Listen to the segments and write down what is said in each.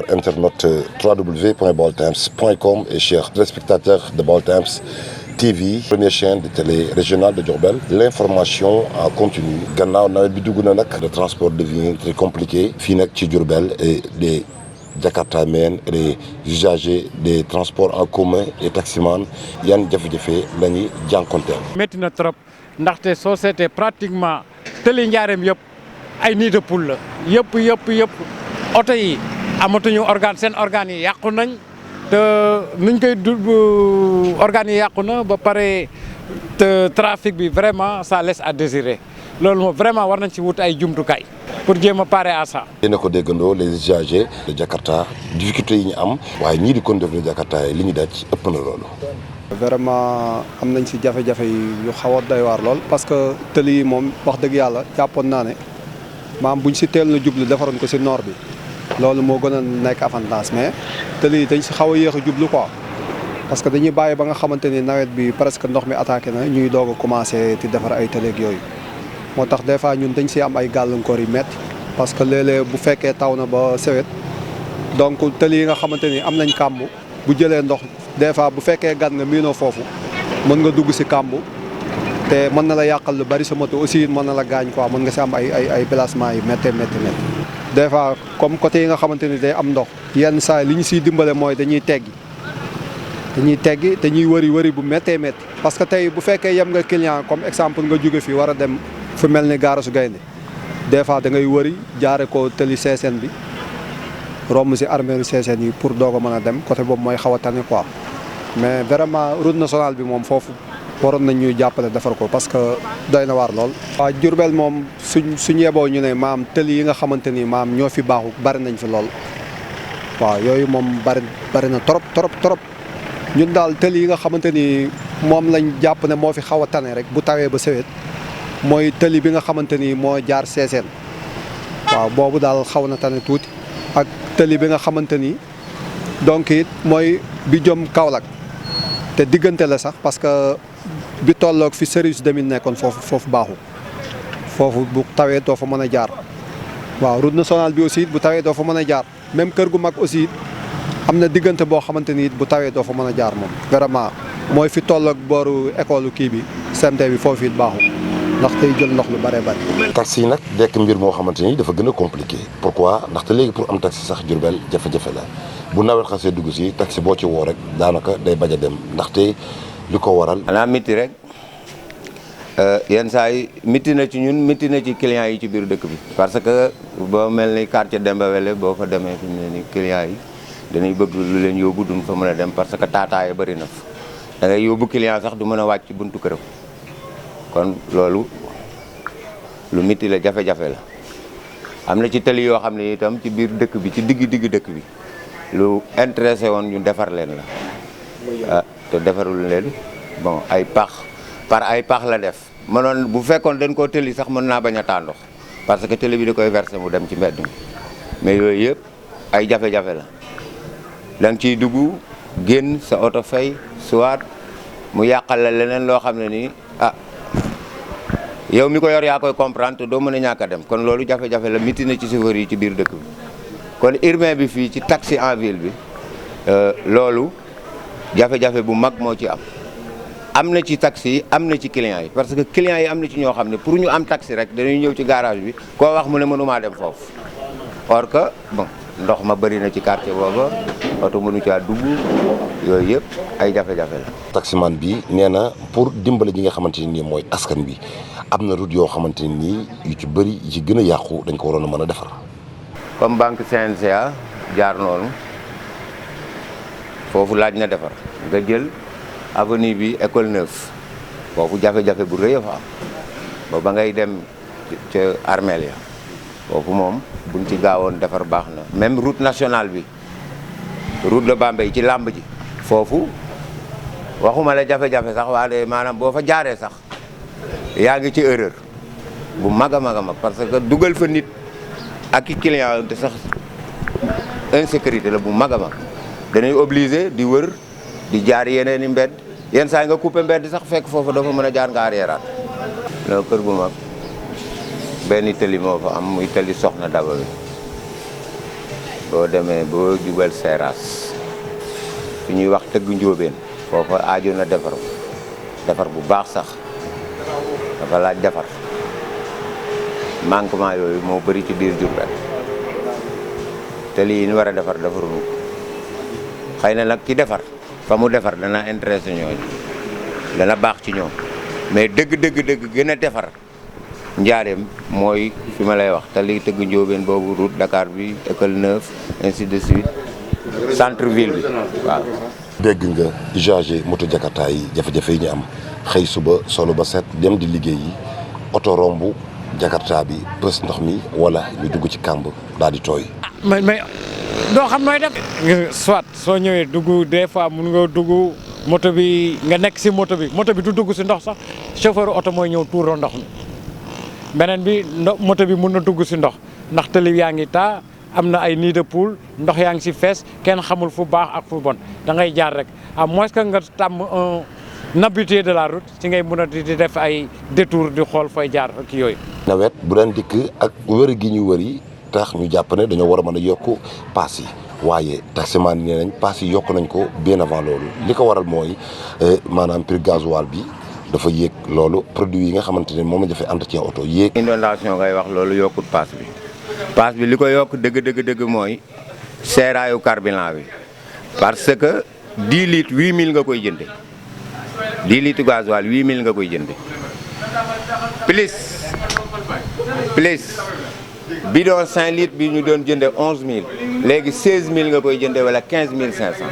Internaute www.baoltimes.com et chers téléspectateurs de Baol Times TV, première chaîne de télé régionale de Diourbel. L'information en continu. Gannaaw nawet bi dugg na nag, le transport devient très compliqué fii nag ci Diourbel et les Jakartamen et les usagers des transports en commun et taximan yan jafe-jafe la ñuy jànkonteel. métti na trop ndaxte soo seetee pratiquement tëli Njaareem yëpp ay nid de poule la yëpp oto yi amatuñu organe seen organes yi yàqu nañ te nuñ koy organes yi yàqu na ba pare te trafic bi vraiment ça laisse à désirer loolu moom vraiment war nañ ci wut ay jumtukaay pour jéem a parer à ça. yéen a ko déggandoo les usagers de Jakarta difficulté yi ñu am waaye ñii di conduire de Jakarta yi li ñu daj ëpp na loolu. vraiment am nañ si jafe-jafe yu xaw a doy waar lool parce que tëli yi moom wax dëgg yàlla jàppoon naa ne maam buñ si teel na jublu defaroon ko si nord bi loolu moo gën a nekk avantage mais tëli yi dañ si xaw a yéex a jublu quoi parce que dañuy bàyyi ba nga xamante ni nawet bi presque ndox mi attaqué na ñuy doog a commencé di defar ay tëli ak yooyu moo tax des fois ñun dañ si am ay gàllankoor yu métti parce que léeg-léeg bu fekkee taw na ba sewet donc tëli yi nga xamante ni am nañ kàmb bu jëlee ndox des fois bu fekkee gan nga miinoo foofu mën nga dugg si kàmb te mën na la yàqal lu bari sa moto aussi mën na la gaañ quoi mën nga si am ay placement yi métti des fois comme côté yi nga xamante ni day am ndox yenn saa li ñu siy dimbale mooy dañuy teggi dañuy wëri bu méttee parce que tey bu fekkee yem nga client comme exemple nga jóge fii war a dem fu mel ni Gaarasu Gaynde des fois da ngay wëri jaare ko tëli Seeseen bi romb si armeeru Seeseen yi pour doog a mën a dem côté boobu mooy xaw a tane quoi mais vraiment route nationale bi moom foofu waroon nañ ñuy jàppale defar ko parce que doy na waar lool. waaw Diourbel moom suñ yeboo ñu ne maam tëli yi nga xamante ni maam ñoo fi baaxu bari nañ fi lool waaw yooyu moom bari na trop ñun daal tëli yi nga xamante ni moom lañ jàpp ne moo fi xaw a tane rek bu tawee ba sewet mooy tëli bi nga xamante ni moo jaar Seeseen waaw boobu daal xaw na tane tuuti ak tëli bi nga xamante ni donc it mooy bi jëm Kaolack te diggante la sax parce que bi tolloog fi service demin nekkoon foofu baaxul foofu bu tawee doo fa mën a jaar waaw route nationale bi aussi bu tawee doo fa mën a jaar même kër gu mag aussi am na diggante boo xamante ni bu tawee doo fa mën a jaar moom vraiment mooy fi tolloog booru école kii bi CMT bi foofu it baaxul ndax tey jël ndox lu bëree bëri. taxi yi nag nekk mbir moo xamante ni dafa gën a compliqué pourquoi ndaxte léegi pour am taxi sax Diourbel jafe-jafe la bu nawet xasee dugg si taxi boo ci woo rek daanaka day bañ a dem ndaxte li ko waral. xanaa métti rek yenn saa yi métti na ci ñun métti na ci clients yi ci biir dëkk bi parce que boo mel ni quartier Demba Wele boo fa demee fi mu ne ni clients yi dañuy bëgg lu leen yóbbu duñ fa mën a dem parce que taataaya bëri na fa da ngay yóbbu client sax du mën a wàcc ci buntu këram. kon loolu lu métti la jafe-jafe la am na ci tëli yoo xam ne itam ci biir dëkk bi ci digg dëkk bi lu intéressé woon ñu defar leen la te defarul leen bon ay pax par ay pax la def mënoon bu fekkoon dañ koo tëli sax mën naa bañ a taa ndox parce que tëli bi da koy versé mu dem ci mbedd mi mais yooyu yëpp ay jafe-jafe la da nga ciy dugg génn sa oto fay soit mu yàqal la leneen loo xam ne nii yow mi ko yor yaa koy comprendre te doo mën a ñàkk a dem kon loolu jafe-jafe la miti na ci chauffeur yi ci biir dëkk bi kon urbain bi fii ci taxi en ville bi loolu jafe-jafe bu mag moo ci am na ci taxi yi am na ci clients yi parce que clients yi am na ci ñoo xam ne pour ñu am taxi rek dañuy ñëw ci garage bi koo wax mu ne mënumaa dem foofu or que bon ndox ma bëri na ci quartier booba oto mënu caa dugg yooyu yëpp ay jafe-jafe la. taximan bi nee na pour dimbale ñi nga xamante ni mooy askan bi am na route yoo xamante ni yu ci bëri yi ci gën a yàqu dañ ko waroon a mën a defar. comme banque CNCA jaar noonu foofu laaj na defar nga jël avenue bi école 9 foofu jafe-jafe bu rëy a fa am ba ngay dem ca armeel ya foofu moom buñ ci gaawoon defar baax na même route nationale bi route de Bambey ci làmb ji foofu waxuma la jafe-jafe sax waaye maanaam boo fa jaaree sax yaa ngi ci erreur bu mag a mag parce que dugal fa nit ak i client te sax insécurité la bu mag a mag dañuy obligé di wër di jaar yeneen i mbedd yenn saa yi nga coupé mbedd sax fekk foofu dafa mën a jaar nga arrièreaat loolu kër gu mag benn tëli moo fa am muy tëli Soxna Daba bi boo demee boo jubal Seras fi ñuy wax tëgg njóobeen foofa aajo na defar bu baax sax dafa laaj defar manquement yooyu moo bëri ci biir Diourbel te lii ñu war a defaruñu xëy na nag ki defar fa mu defar dana intéressé ñooñu dana baax ci ñoom mais dëgg gën a defar njaareem mooy fi ma lay wax te lii tëgg njóobeen boobu route Dakar bi école 9 ainsi de suite centre ville bi waaw. dégg nga usager moto jakarta yi jafe-jafe yi ñu am xëy suba solo ba set dem di liggéey yi oto romb jakarta bi bës ndox mi wala ñu dugg ci kàmb daal di tooy. mais doo xam nooy def. soit soo ñëwee dugg des fois mun nga dugg moto bi nga nekk si moto bi du dugg si ndox sax chauffeur oto mooy ñëw tuuroo ndox mi beneen bi moto bi mun na dugg si ndox ndax tali yaa ngi taa am na ay nid de poule ndox yaa ngi si fees kenn xamul fu baax ak fu bon da ngay jaar rek à moins que nga tàmm un habitué de la route si ngay mun a di def ay détour di xool fooy jaar ak yooyu. nawet bu daan dikk ak wër gi ñu wëri tax ñu jàpp ne dañoo war a mën a yokk paas yi waaye taximan yi nee nañ paas yi yokk nañ ko bien avant loolu li ko waral mooy maanaam prix gasoil bi dafa yéeg loolu produit yi nga xamante ne moom la dafay entretien oto yéeg. inondation ngay wax loolu yokkut paas bi li ko yokk dëgg mooy seeraayu carburant bi parce que 10 litres 8000 nga koy jënde 10 litres gasoil 8000 nga koy jënde plus bidon 5 litres bi ñu doon jënde 11000 léegi 16000 nga koy jënde wala 15500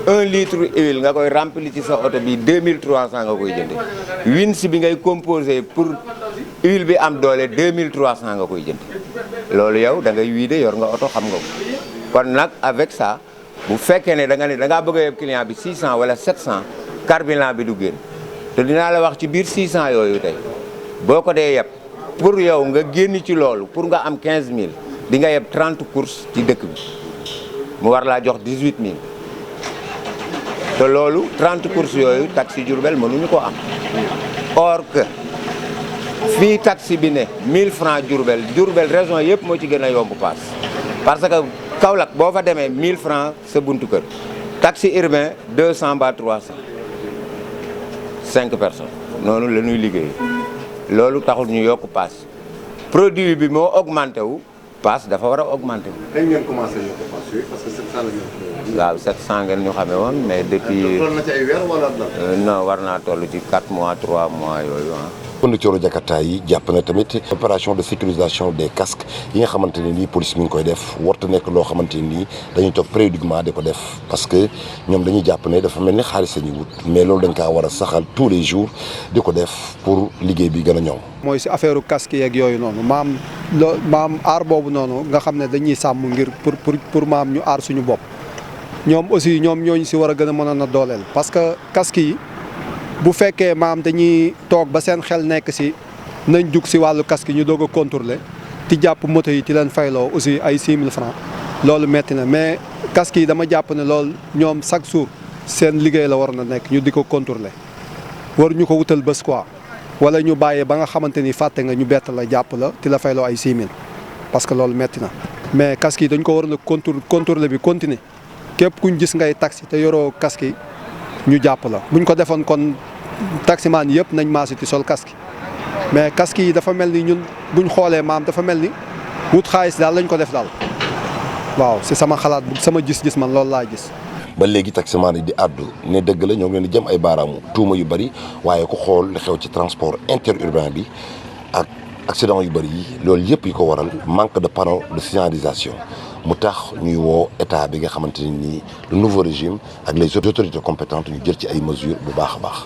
1 litre huile nga koy rempli ci sa oto bi 2300 nga koy jënde wins bi ngay composé pour huile bi am doole 2300 nga koy jënde loolu yow da ngay wiide yor nga oto xam nga ko kon nag avec ça bu fekkee ne da ngaa bëgg a yeb client bi 600 wala 700 carburant bi du génn te dinaa la wax ci biir 600 yooyu tey boo ko dee yeb pour yow nga génn ci loolu pour nga am 15000 di nga yeb 30 courses ci dëkk bi mu war laa jox 18000 te loolu 30 courses yooyu taxi Diourbel mënuñu ko am or que fii taxi bi ne 1000 francs Diourbel région yëpp moo ci gën a yomb paas parce que Kaolack boo fa demee 1000 francs sa buntu kër taxi urbain 200 ba 300 5 personnes noonu la ñuy liggéey loolu taxul ñu yokk paas produit bi moo augmenté wu paas dafa war a augmenté wu. dañ ngeen commencé yokk paas yi parce que 700 la ñu. waaw 700 ngeen ñu xamee woon mais depuis. toll na ci ay weer wala non war naa toll ci 4 mois 3 mois yooyu ah. conducteur jakarta yi jàpp na tamit opération de sécurisation des casques yi nga xamante ne nii police mi ngi koy def warta nekk loo xamante ne nii dañuy toog périodiquement di ko def parce que ñoom dañuy jàpp ne dafa mel ni xaalis la ñuy wut mais loolu dañ kaa war a saxal tous les jours di ko def pour liggéey bi gën a ñoŋ. mooy si affaire casque yeeg yooyu noonu maam aar boobu noonu nga xam ne dañuy sàmm ngir pour maam ñu aar suñu bopp ñoom aussi ñooñu si war a gën a mën a dooleel parce que casque yi. bu fekkee maam dañuy toog ba seen xel nekk si nañ jug si wàllu casque ñu doog a contrôler ti jàpp moto yi ti leen fayloo aussi ay 6000 francs loolu metti na mais casque yi dama jàpp ne loolu ñoom chaque jour seen liggéey la war na nekk ñu di ko contrôler war ñu ko wutal bés quoi wala ñu bàyyee ba nga xamante ni fàtte nga ñu bett la jàpp la ti la fayloo ay 6000 parce que loolu metti na mais casque yi dañ ko war na contrôler bi continuer képp kuñ gis ngay taxi te yoroo casque yi ñu jàpp la buñ ko defoon kon taximaan yëpp nañ maasiti sol casque mais casque yi dafa mel ni ñun buñ xoolee maam dafa mel ni wut xaalis daal lañ ko def daal waaw si sama xalaat sama gis-gis man loolu laa gis. ba léegi taximaan yi di àddu ne dëgg la ñoo ngi leen di jëm ay baaraamu tuuma yu bëri waaye ku xool li xew ci transport interurbain bi ak accident yu bëri yi loolu yëpp yi ko waral manque de panneau de signalisation mu tax ñuy woo état bi nga xamante ne nii le nouveau régime ak les autorités compétentes ñu jël ci ay mesures bu baax a baax.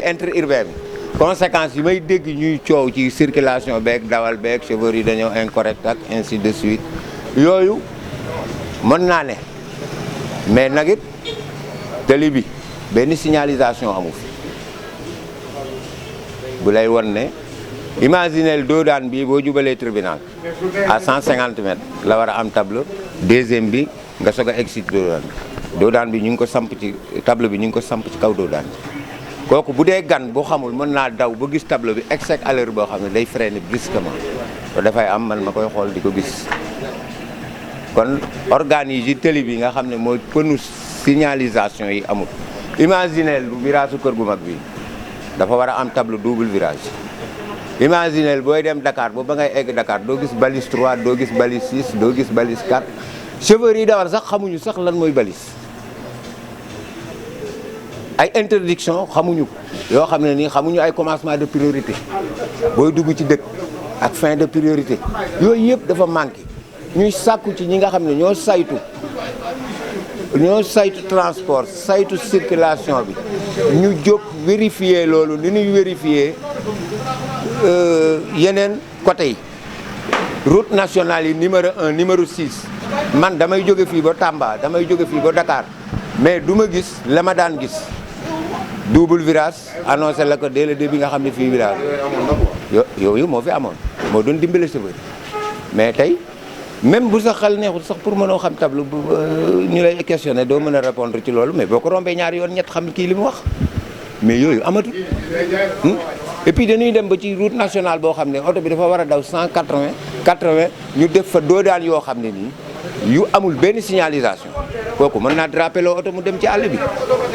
interurbain bi conséquences yi may dégg ñuy coow ci circulation beeg dawal beeg chauffeurs yi dañoo incorrect ak ainsi de suite yooyu mën naa ne mais nag it tali bi benn signalisation amu fi bu lay won ne imaginez doodaan bi boo jubalee tribunal à 150 mètres la war a am tableau deuxième bi nga soog a exit doodaan bi ñu ngi ko samp ci tableau bi ñu ngi ko samp ci kaw doodaan bi kooku bu dee gan boo xamul mën naa daw ba gis tableau bi excès à l'heure boo xam ne day freiner brusquement te dafay am man ma koy xool di ko gis kon organes yi ci tëli bi nga xam ne mooy pënu signalisation yi amul. imaginez lu virage su kër gu mag bi dafa war a am tableau double virage. imaginez booy dem Dakar ba ngay egg Dakar doo gis balise 3 doo gis balise 6 doo gis balise 4 chauffeurs yi dawal sax xamuñu sax lan mooy balise. ay interdiction xamuñu ko yoo xam ne nii xamuñu ay commencement de priorité booy dugg ci dëkk ak fin de priorité yooyu yëpp dafa manqué ñuy sàkku ci ñi nga xam ne ñoo saytu transport saytu circulation bi ñu jóg vérifier loolu ni ñuy vérifier yeneen côté yi route nationale yi numéro 1 numéro 6 man damay jóge fii ba Tamba damay jóge fii ba Dakar mais du ma gis la ma daan gis double virage annoncé la ko dès le début nga xam ne fii virage yooyu moo fi amoon moo doon dimbale chauffeur mais tey même bu sax xel neexul sax pour mënoo xam tableau ñu lay questionné doo mën a répondre ci loolu mais boo ko rombee ñaari yoon ñett xam kii li mu wax mais yooyu amatul. et puis dañuy dem ba ci route nationale boo xam ne oto bi dafa war a daw 180 ñu def fa doo daan yoo xam ne nii yu amul benn signalisation kooku mën naa draper loo oto mu dem ci àll bi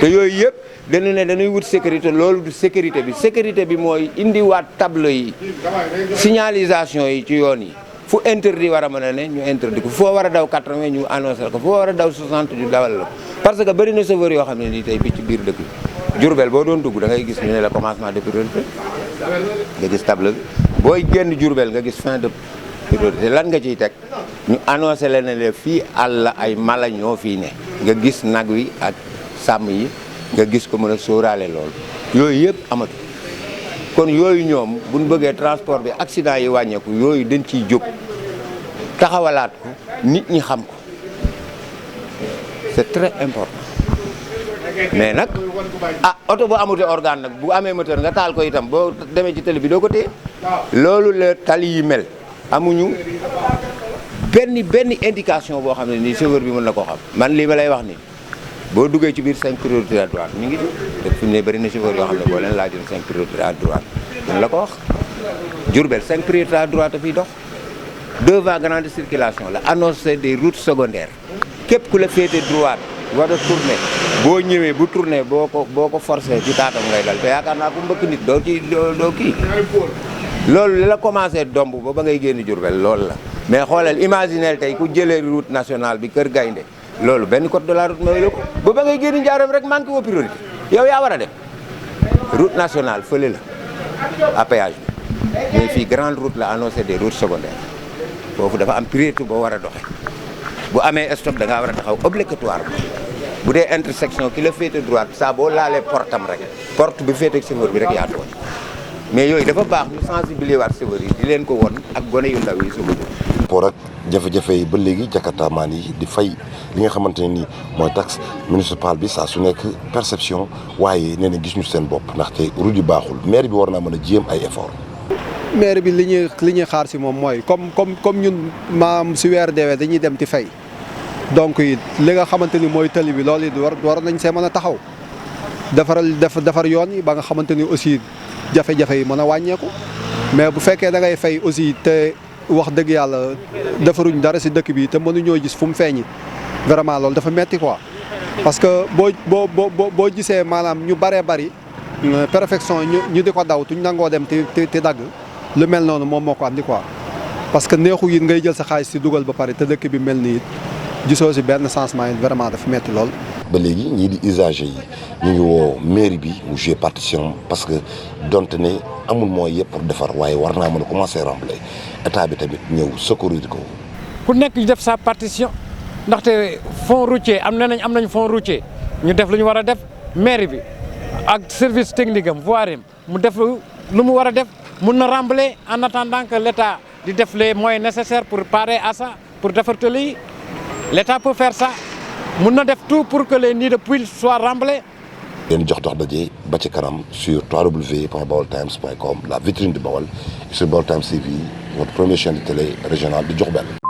te yooyu yëpp dañu ne dañuy wut sécurité loolu du sécurité bi mooy indiwaat tableau yi signalisation yi ci yoon yi fu interdit war a mën a ne ñu interdit ko foo war a daw 80 ñu annoncé ko foo war a daw 60 ñu dawal la parce que bëri na chauffeur yoo xam ne nii tey bi ci biir dëkk bi Diourbel boo doon dugg da ngay gis ñu ne la commencement de priorité nga gis tableau bi booy génn Diourbel nga gis fin de priorité lan nga ciy teg ñu annoncé leen ne fii àll ay mala ñoo fii ne nga gis nag wi ak sàmm yi nga gis ko mën a sóoraale loolu yooyu yëpp amatu kon yooyu ñoom buñ bëggee transport bi accident yi wàññeeku yooyu dañ ciy jóg taxawalaat ko nit ñi xam ko c'est très important mais nag oto boo amutee organe nag bu amee moteur nga taal ko itam boo demee ci télé bi doo ko téye loolu la tali yi mel amuñu benn indication boo xam ne nii chauffeur bi mën na koo xam man lii ma lay wax nii boo duggee ci biir 5 priorité à droite mi ngi ci fi mu ne bëri na chauffeur yoo xam ne boo leen laajoon 5 priorité à droite mën la ko wax Diourbel 5 priorité à droite fiy dox devant grande circulation la annoncé des routes secondaires képp ku la féete droite war a tourner boo ñëwee bu tourner boo ko forcé ci taatam ngay dal te yaakaar naa ko mbëkk nit doo kii loolu li la commencé domb ba ngay génn Diourbel loolu la mais xoolal imaginer tey ku jëlee route nationale bi Kër Gaynde loolu benn code de la route mooy la ko ba ngay génn Njaaréem rek manqué woo priorité yow yaa war a dem route nationale fële la à péage bi mais fii grande route la annoncé des routes secondaires foofu dafa am priorité boo war a doxe bu amee stop da ngaa war a taxaw obligatoire bu dee intersection ki la féete droite saa boo laalee portam rek porte bi féete ak chauffeur bi rek yaa tooñ mais yooyu dafa baax ñu sensibiliser waat chauffeur yi di leen ko won ak gone yu ndaw yi suba pour ak jafe-jafe yi ba léegi jakartamaan yi di fay li nga xamante ne nii mooy taxe municipale bi saa su nekk perception waaye nee na gis ñu seen bopp ndaxte route yi baaxul maire bi war naa mën a jéem ay effort. maire bi li ñuy xaar si moom mooy comme ñun maam si weer deewee dañuy dem ti fay donc it li nga xamante ni mooy tali bi loolu it war nañ see mën a taxaw defar yoon yi ba nga xamante ni aussi jafe-jafe yi mën a wàññeeku mais bu fekkee da ngay fay aussi te wax dëgg yàlla defaruñ dara si dëkk bi te mënuñoo gis fu mu feeñi vraiment loolu dafa metti quoi parce que boo gisee maanaam ñu baree bari perfection ñu di ko daw tuñ nangoo dem te dagg lu mel noonu moom moo ko andi quoi parce que neexu it ngay jël sa xaalis si dugal ba pare te dëkk bi mel ni it gisoo si benn changement yi vraiment dafa metti lool. ba léegi ñii di usagers yi ñu ngi woo mairie bi mu jouer partition parce que donte ne amul mooy yëpp pour defar waaye war naa mën a commencer remblayer état bi tamit ñëw secourir ko. ku nekk def sa partition ndaxte fond routier am nañ fond routier ñu def lu ñu war a def mairie bi ak service technique am voirie mu def lu mu war a def mun na remblayer en attendant que l' état di def les moyens nécessaires pour parer à ça pour defar tali yi l' état peut faire ça. mun na def tout pour que les nids de poules soient remblés. leen jox dox daje ba ci kanam sur www.baoltimes.com la vitrine de Baol sur Baol Times TV votre première chaîne de télé régionale de Diourbel.